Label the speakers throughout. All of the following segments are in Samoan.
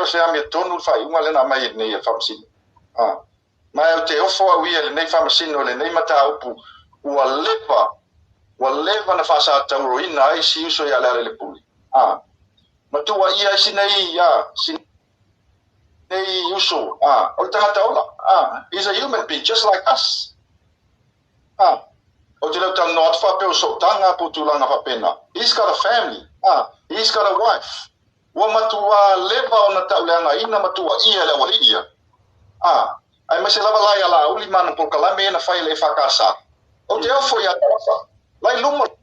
Speaker 1: o se amiotonu le faaiuga lea na aumai nei e le Faamasino. Ma ou te ofo au ia i lenei Faamasino i lenei mataupu ua leva, ua leva na faasatauroina ai si uso ia Lealailepule. Ma tuuaia ai si nei, si nei uso, o le tagata ola. He's a human being just like us. Ou te le o talanoa atu faapea o sootaga po o tulaga faapena. He's got a family. He's got a wife. Ua matuā leva ona tauleagaina ma tuuaia e le aualii ia. Aemaise lava la ia Laauli ma ana polokalame ia na fai e le EFKS. Ou te ofo ia Tauafa. La i luma o le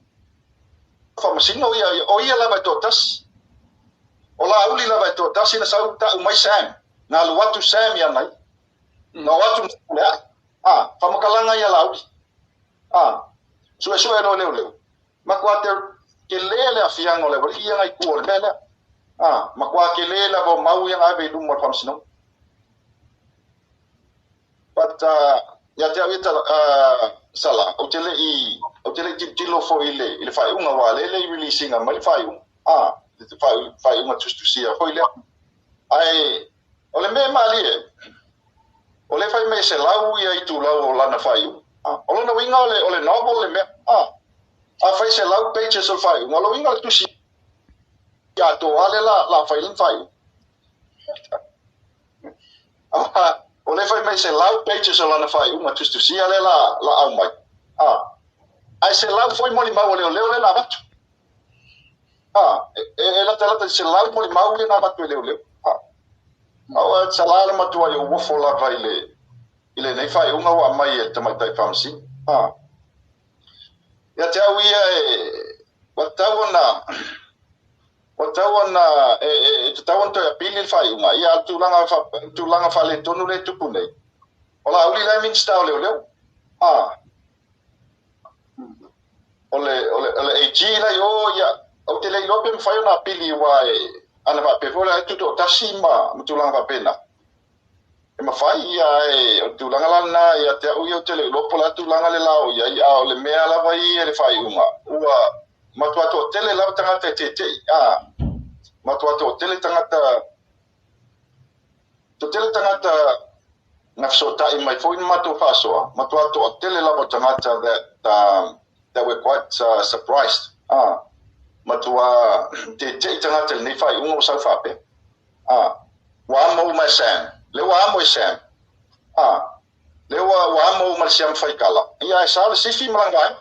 Speaker 1: Faamasino ia, o ia lava e toatasi. O Laauli lava e toatasi na sau tau mai Sam. Na alu atu Sam ia nai. Na o atu ma Fepuleai. Faamakalaga ia Laauli. Suesue loa leoleo. Matua te tele le afiaga o le aualii ia nai tua o le mea lea. Matua tele lava o mau ia na ave i luma o le Faamasinoga. But ia te au ia Sala, ou te le i, ou te le i tilotilo foi i le, i le faaiuga, aua lea e le i release ina mai le faaiuga. Le faaiuga tusitusia foi lea. Ae o le mea e malie, o lea e fai mai e 100 ia itulau o lana faaiuga. O lona uiga o le novel le mea. Afai 100 pages o le faaiuga, o lona uiga o le tusi atoa lea la fai lana faaiuga. O lea fai mai 100 pages o lana faaiuga tusitusia lea la aumai. Ae 100 foi molimau a leoleo lea na avatu. E latalata i 100 molimau lea na avatu e leoleo. Aua sala le matua i ou ofo lava i le i lenei faaiuga ua aumai e le tamaitai faamasino. Ia te au ia e ua tatau ona ua tatau ona e tatau ona toe apili le faaiuga. Ia, a o le tulaga faaletonu lea e tupu nei, o Laauli la e Minisita o Leoleo. O le AG la i o, ia, ou te le iloa pe mafai ona apili, aua e ana faapea foi la e tutoatasi ma tulaga faapena. E mafai ia, ae o le tulaga la lena ia te au ia, ou te le iloa po o le a tulaga le la o i ai, a o le mea lava ia le faaiuga, ua matua toatele lava tagata e tete'i, matua toatele tagata, toatele tagata na fesootai mai foi ma matou faasoa, matua toatele lava o tagata that were quite surprised. Matua tete'i tagata i lenei faaiuga ua sau faapea. Ua amo uma e Sam. Lea ua amo e Sam. Lea ua amo uma le Siama Faikala. Ia, ae sao le sifi ma lana vaega.